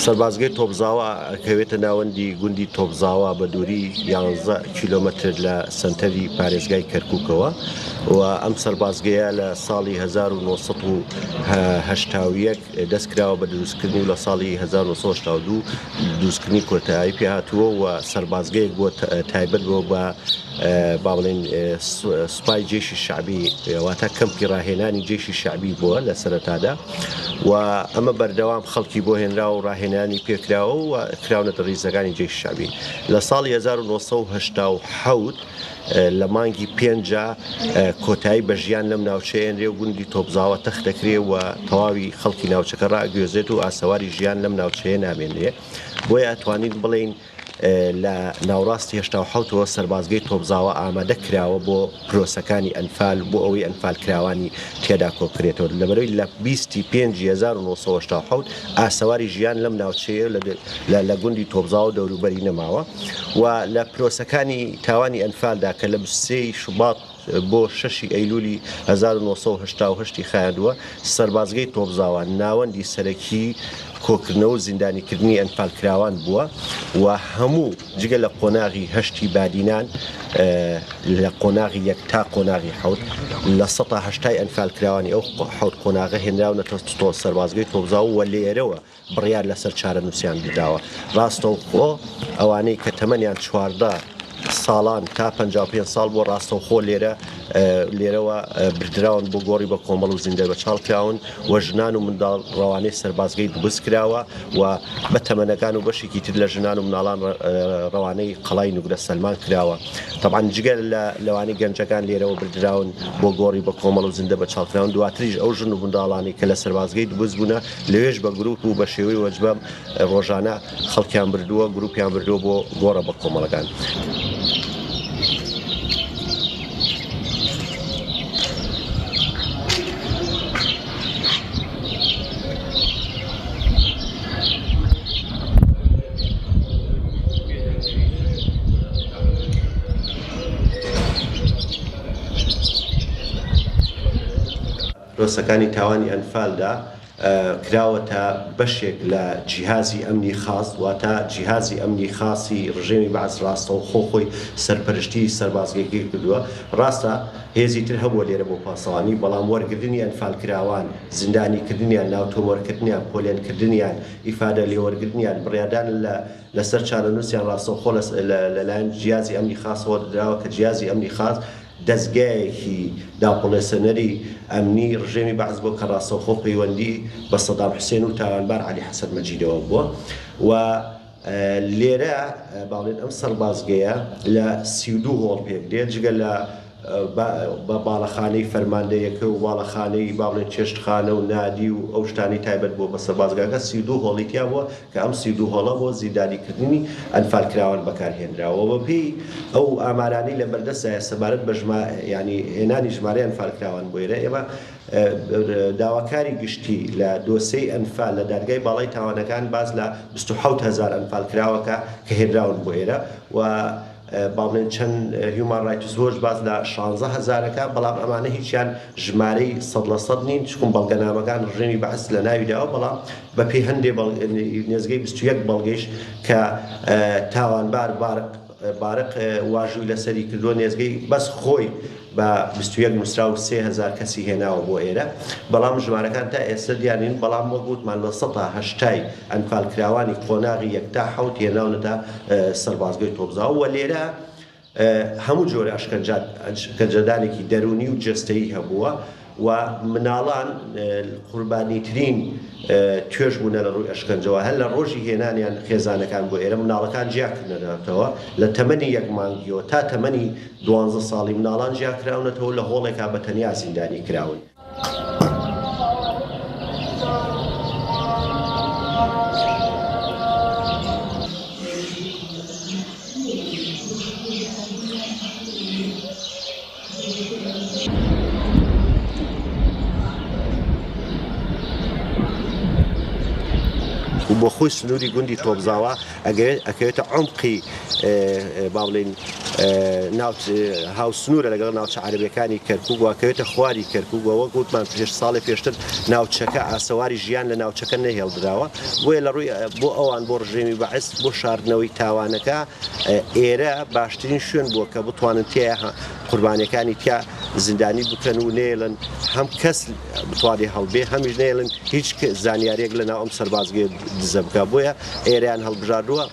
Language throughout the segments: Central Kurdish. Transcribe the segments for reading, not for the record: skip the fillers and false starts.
سەربازگەی تۆپزاوا ئەکەوێتە ناوەندی گوندی تۆپزاوا بە دووری یانزە کیلۆمەتر لە سەنتەری پارێزگای کەرکووکەوە و ئەم سەربازگەیە لە ساڵی 1981 دەست کراوە بە دروستکردنی و لە ساڵی 1982 دروستکردنی کۆتایی پێهاتووە و سەربازگەیەک بووە تایبەت بووە بە با بڵێین سوپای جێشی شەعبی واتە کەمپی ڕاهێنانی جێشی شەعبی بووە لە سەرەتادا و ئەمە بەردەوام خەڵکی بۆ هێنراوە و ڕاهێنانی پێکراوە و کراونەتە ڕیزەکانی جەیشی شەعبی. لە ساڵی 1987 لە مانگی پێنجا کۆتایی بە ژیان لەم ناوچەیە ئێنرێ و گوندی تۆپزاوە تەخت دەکرێ و تەواوی خەڵکی ناوچەکە ڕائەگوێزرێت و ئاسەواری ژیان لەم ناوچەیە نامێنرێ. بۆیە ئەتوانین بڵێین لە ناوڕاستی 87 ەوە سەربازگەی تۆپزاوە ئامادە کراوە بۆ پرۆسەکانی ئەنفال بۆ ئەوەی ئەنفالکراوانی تێدا کۆبکرێتەوە لەبەرەوەی لە 20 ی پێنجی 1987 ئاسەواری ژیان لەم ناوچەیە لە گوندی تۆپزاوە و دەوروبەری نەماوە و لە پرۆسەکانی تاوانی ئەنفالدا کە لە 23 ی شوبات بۆ شەشی ئەیلولی 1988 ی خایاندووە، سەربازگەی تۆپزاوا ناوەندی سەرەکیی کۆکردنەوە و زیندانیکردنی ئەنفالکراوان بووە و هەموو جگە لە قۆناغی هەشتی بادینان لە قۆناغی یەک تا قۆناغی حەوت لە سەتا هەشتای ئەنفالکراوانی ئەو حەوت قۆناغە هێنراونەتە سەربازگەی تۆپزاوە و لێرەوە بڕیار لەسەر چارەنووسیان دراوە. ڕاستەوخۆ ئەوانەی کە تەمەنیان 14 ساڵان تا 55 ساڵ بووە ڕاستەوخۆ لێرە لێرەوە بردراون بۆ گۆڕی بە کۆمەڵ و زیندە بە چاڵ کراون و ژنان و منداڵ ڕەوانەی سەربازگەی دوبز کراوە و بە تەمەنەکان و بەشێکی تر لە ژنان و مناڵان ڕەوانەی قەڵای نوگرە سەلمان کراوە. تەبعەن جگە لە لەوانەی گەنجەکان لێرەوە بردراون بۆ گۆڕی بە کۆمەڵ و زیندە بە چاڵ کراون دواتریش ئەو ژن و منداڵانەی کە لە سەربازگەی دوبز بوونە لەوێش بە گروپ و بە شێوەی وەجبە ڕۆژانە خەڵکیان بردووە، گروپیان بردووە بۆ گۆڕە بەکۆمەڵەکان. پرۆسەکانی تاوانی ئەنفالدا کراوەتە بەشێک لە جیهازی ئەمنی خاس، واتە جیهازی ئەمنی خاسی ڕژێمی بەعس ڕاستەوخۆ خۆی سەرپەرشتی سەربازگەکەی کردووە. ڕاستە هێزی تر هەبووە لێرە بۆ پاسەوانی، بەڵام وەرگرتنی ئەنفالکراوان، زیندانیکردنیان، ناوتۆمەرکردنیان، پۆلێنکردنیان، ئیفادە لێوەرگرتنیان، بڕیاردان لە لەسەر چارەنووسیان ڕاستەوخۆ لەلایەن جیازی ئەمنی خاسەوە دراوە کە جیازی ئەمنی خاس دەزگایەکی داپڵێسەنەری ئەمنی ڕژێمی بەعس بووە کە ڕاستەوخۆ پەیوەندی بە سەدام حوسێن و تاوانبار عەلی حەسەن مەجیدەوە بووە و لێرە با بڵێن ئەم سەربازگەیە لە 32 هۆڵ پێک دێت جگە لە بە باڵەخانەی فەرماندەیەکە و باڵەخانەی با بڵێن چێشتخانە و نادی و ئەو شتانەی تایبەت بووە بە سەربازگاکە 32 هۆڵی تیا بووە کە ئەم 32 هۆڵە بۆ زیندانیکردنی ئەنفالکراوان بەکارهێنراوە و بەپێی ئەو ئامارانەی لە بەردەستدایە سەبارەت بە ژما یانی هێنانی ژمارەی ئەنفالکراوان بۆ ئێرە ئێمە داواکاری گشتی لە دۆسێی ئەنفال لە دادگای باڵای تاوانەکان باس لە 27 هەزار ئەنفالکراوەکە کە هێنراون بۆ ئێرە و با بڵێن چەند هیومان ڕایتس وۆچ باس لە شانزە هەزارەکە، بەڵام ئەمانە هیچیان ژمارەی 100% نین، چکم بەڵگەنامەکان ڕژێمی بەعس لە ناوی داوە، بەڵام بە پێی هەندێ نێزگەی 21 بەڵگەیش کە تاوانبار بارق بارق واژووی لەسەری کردووە نێزگەی بەس خۆی بە 21 نووسراو 3000 کەسی هێناوە بۆ ئێرە، بەڵام ژمارەکان تا ئێستا دیار نین، بەڵام وەک وتمان لە سەتا هەشتای ئەنفالکراوانی قۆناغی یەک تا حەوت هێناونەتە سەربازگەی تۆپزاو و لێرە هەموو جۆرە ئەشکەنجەدانێکی دەروونی و جەستەیی هەبووە و مناڵان قوربانیترین توێژ بوونە لە ڕووی ئەشکەنجەوە هەر لە ڕۆژی هێنانیان خێزانەکان بۆ ئێرە مناڵەکان جیاکردنەتەوە لە تەمەنی یەک مانگیەوە تا تەمەنی دوانزە ساڵی مناڵان جیاکراونەتەوە لە هۆڵێکا بە تەنیا زیندانی کراون. و بۆ خۆی سنووری گوندی تۆپزاوا ئەگەوێت ئەکەوێتە عومقی با بڵێین. هاوسنوورە لەگەڵ ناوچە عەرەبیەکانی کەرکوک و ئەکەوێتە خواری کەرکوک و وەک وتمان پێش ساڵێ پێشتر ناوچەکە ئاسەواری ژیان لە ناوچەکە نەهێڵدراوە بۆیە لە ڕووی بۆ ئەوان بۆ ڕژێمی بەعس بۆ شاردنەوەی تاوانەکە ئێرە باشترین شوێن بووە کە بتوانن تێیا قوربانیەکانی تیا زیندانی بکەن و نێڵن هەم کەس بتوانێ هەڵبێ هەمیش نێڵن هیچ زانیاریەک لە ناو ئەم سەربازگەیە دزە بکا بۆیە ئێرەیان هەڵبژاردووە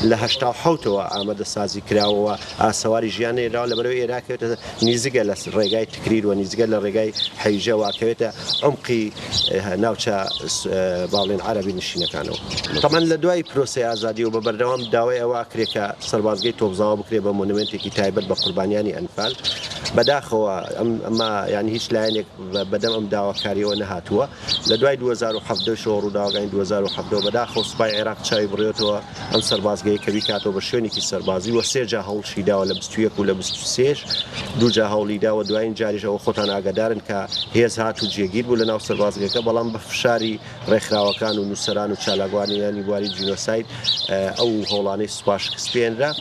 لە 87ەوە ئامادەسازی کراوەوە ئاسەواری ژیان نێراوە لەبەرئەوەی ئێرە ئەکەوێتە نیزگە لە ڕێگای تکریر و نیزگە لە ڕێگای حەیجەوە ئەکەوێتە عومقی ناوچە با بڵێن عەرەبی نشینەکانەوە. تەبعەن لە دوای پرۆسەی ئازادیەوە بە بەردەوام داوای ئەوە ئەکرێ کە سەربازگەی تۆپزاوا بکرێ بە مۆنومێنتێکی تایبەت بە قوربانیانی ئەنفال. بەداخەوە ئەم ئەمە یانی هیچ لایەنێک بەدەم ئەم داواکاریەوە نەهاتووە. لە دوای 2017 شەوە ڕووداوەکانی 2017 بەداخەوە سوپای عێراق چاوی بڕیوەتەوە ئەم سەربازگەیە کە بیکاتەوە بە شوێنێکی سەربازی و سێ جا هەوڵشی داوە لە 21 و لە 23 دوو جا هەوڵی داوە دوایین جاریش ئەوە خۆتان ئاگادارن کە هێز هات و جێگیر بوو لە ناو سەربازگەکە بەڵام بە فشاری ڕێکخراوەکان و نووسەران و چالاکوانانی بواری جینۆساید ئەو هەوڵانەی سوپا شکست پێنرا.